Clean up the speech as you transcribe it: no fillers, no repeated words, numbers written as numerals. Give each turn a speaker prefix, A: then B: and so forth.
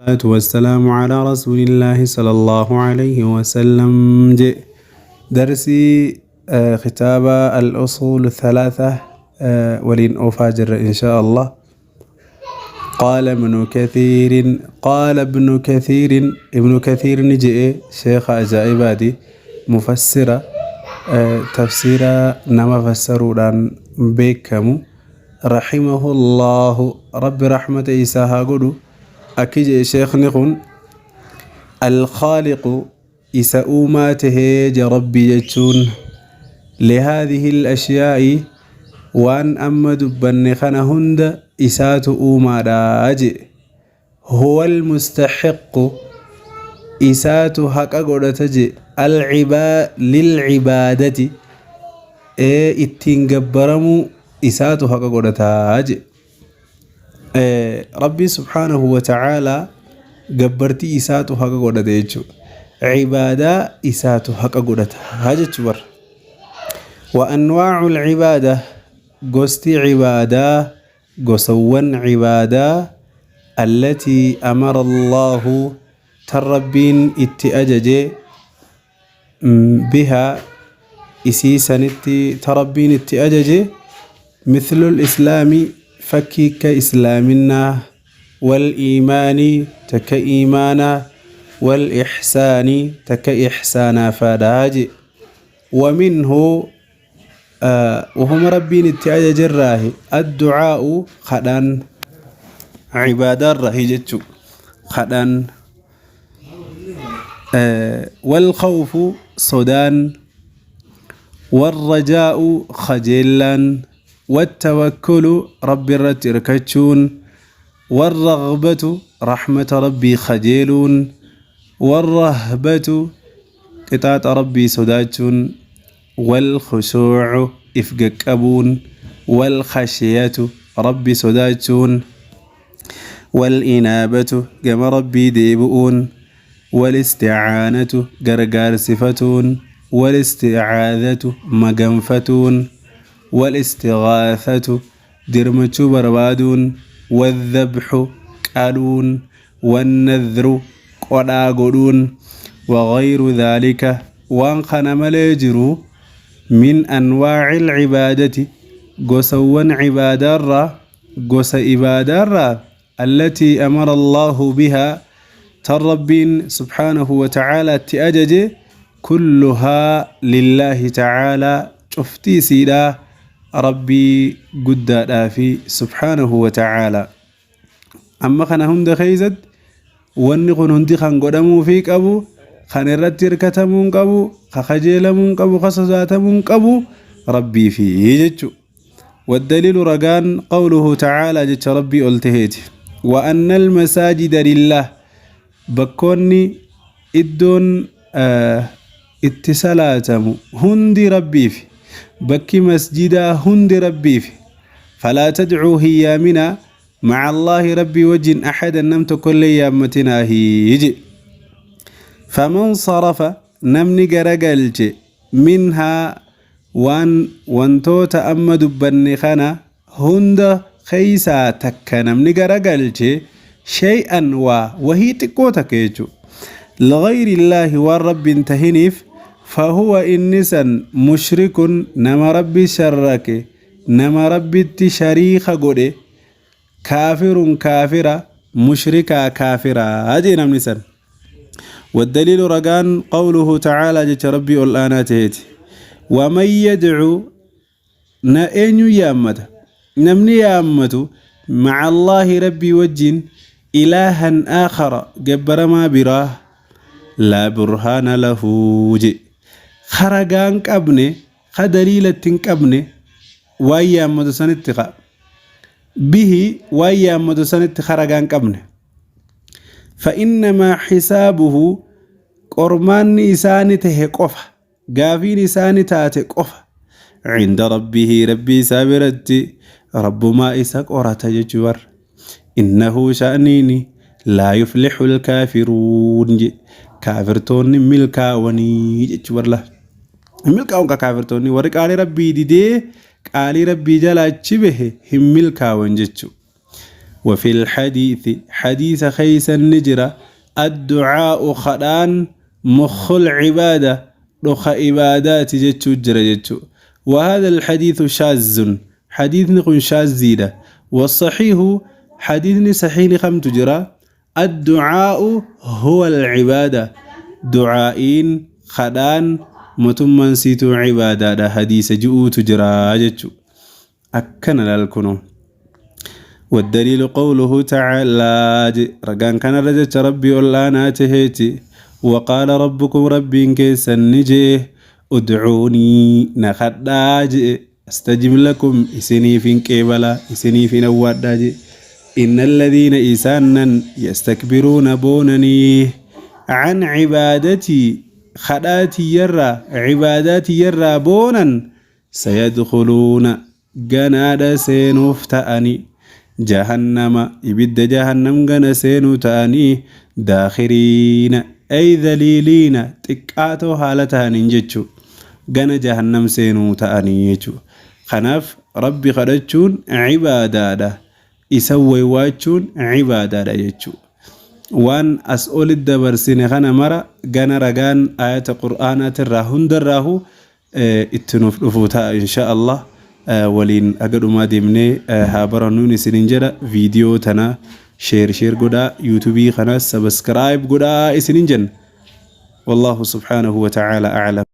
A: والسلام على رسول الله صلى الله عليه وسلم. درسي كتاب الأصول الثلاثة ولين أفاجر إن شاء الله. قال ابن كثير، قال ابن كثير، ابن كثير نجئ شيخ أجائبادي مفسرة تفسير نما فسرودان بيكمو رحمه الله رب رحمة إيسا قدو. Akki jedhe sheekni kun: الخالق isa uumaa tahee je rabbii jechuun لهذه الأشياء waan amma dubbanne kana hunda isaatu uumaadha je. هو المستحق isaatu haqa godhata je للعبادة ee ittiin gabbaramuu isaatu haqa godhataa je. Rabbii سبحانه وتعالى gabbartii isaatu haqa godhate jechuudha. Cibaadaa isaatu haqa godhata jechuu bara. وأنواع العبادة gosti cibaadaa, gosawwan cibaadaa التي أمر الله tan rabbiin itti ajaje بها isii sanitti ta rabbiin itti ajaje مثل الإسلام fakkii ka islaaminaa والإيمان takka iimaanaa والإحسان takka ixsaanaa faadhaa je. ومنه wahuma rabbiin itti ajajerraahi الدعاء kadhaan cibaadaarrahi jechu kadhaan والخوف sodaan والرجاء kajeellaan والتوكل rabbi irratti irkachuun والرغبة رحمة rabbii kajeeluun والرهبة qixaaxa rabbii sodaachuun والخشوع if qaqqabuun والخشية rabbi sodaachuun والإنابة gama rabbii deebi'uun والاستعانة gargaarsifatuun والاستعاذة maganfatuun والاستغاثة dirmachuu barbaaduun والذبح qaluun والنذر qodhaa godhuun وغير ذلك waan kana malee jiru من أنواع العبادة gosawwan cibaadaarraa, gosa ibaadaarraa التي أمر الله بها tan rabbiin سبحانه وتعالى itti ajaje كلها لله تعالى cuftii isiidhaa rabbii guddaadhaa fi سبحانه وتعالى. Amma kana hunda keeysatti wanni kun hundi kan godhamuufii qabu, kan irratti hirkatamuun qabu, ka kajeelamuun qabu, ka sodaatamuun qabu rabbii fi jechu. والدليل رغان قوله تعالى جت ربي قلتهيت وأن المساجد لله bakkoonni iddoon itti salaatamu hundi rabbiif, bakki masjidaa hundi rabbiif. فلا تدعوا hin yaaminaa مع الله rabbii wajjin أحدا nam tokkollee yaammatinaa hiji. فمن صرف namni garagalche منها waan wantoota amma dubbanne kana hunda keeysaa takka namni garagalche شيئا waa wahii xiqqoo takka jechuudha لغير الله waan rabbiin tahiniif فهو inni san مشرك nama rabbi sharrake, nama rabbitti shariika godhe, كافر kaafira, mushrikaa kaafiraa jee namni san. والدليل رغان قوله تعالى جت ربي الآن تهيت ومن يدعو na eenyu yaammata namni yaammatu مع الله rabbii wajjin إلها آخر gabbaramaa biraa لا برهان له je karagaan qabne, ka daliilatti hin qabne, waan yaammatu sanitti ka به waan yaammatu sanitti karagaan qabne فإنما حسابه qormaanni isaani tahe qofa, gaafiin isaani taate qofa عند ربه rabbii isaa biratti rabbumaa isa qorata jechuu bar. إنه sha'niini لا يفلح الكافرون je kaafirtoonni milkaawanii jechuu bar. La milkaa'uun ka kaafirtoonni warri qaalii rabbii didee qaalii rabbii jalaa achi bahe hin milkaawan jechuu. وفي الحديث حديث خيسا نجرة الدعاء خدان مخ العبادة رخ عبادات جتشو جرى جتشو. وهذا الحديث شاذ، حديث نقول شاذ. والصحيح حديث صحيح خمت جرى الدعاء هو العبادة، دعائين خدان متمن سيتو عبادة حديث جؤوت جرى جتشو أكن للكنو. والدليل قوله تعالى رقان كان رجت ربي أولانا تهيتي وقال ربكم ربي كيس النجي ادعوني نخداج استجب لكم إسني في كيبلا إسني في نواداج إن الذين إسانا يستكبرون بونني عن عبادتي خداتي يرى عباداتي يرى بونا سيدخلون جناد سينوف تأني جهنم إبد جهنم جن سينو تأني داخرين أي ذليلين تكاتو حالتها ننجتشو جن جهنم سينو تأني يجو. خناف ربي خدتشون عبادة إسوي واتشون عبادة يجو. وان أسؤال الدبرسين خنا مرة جن رجان آيات قرآن تراهن دراهو اتنوف رفوتها إن شاء الله. ولين أقدر ما ديمني هابرنوني سننجرا فيديو تنا شير شير قدا يوتيوبي خنا سبسكرايب قدا سننجن. والله سبحانه وتعالى أعلم.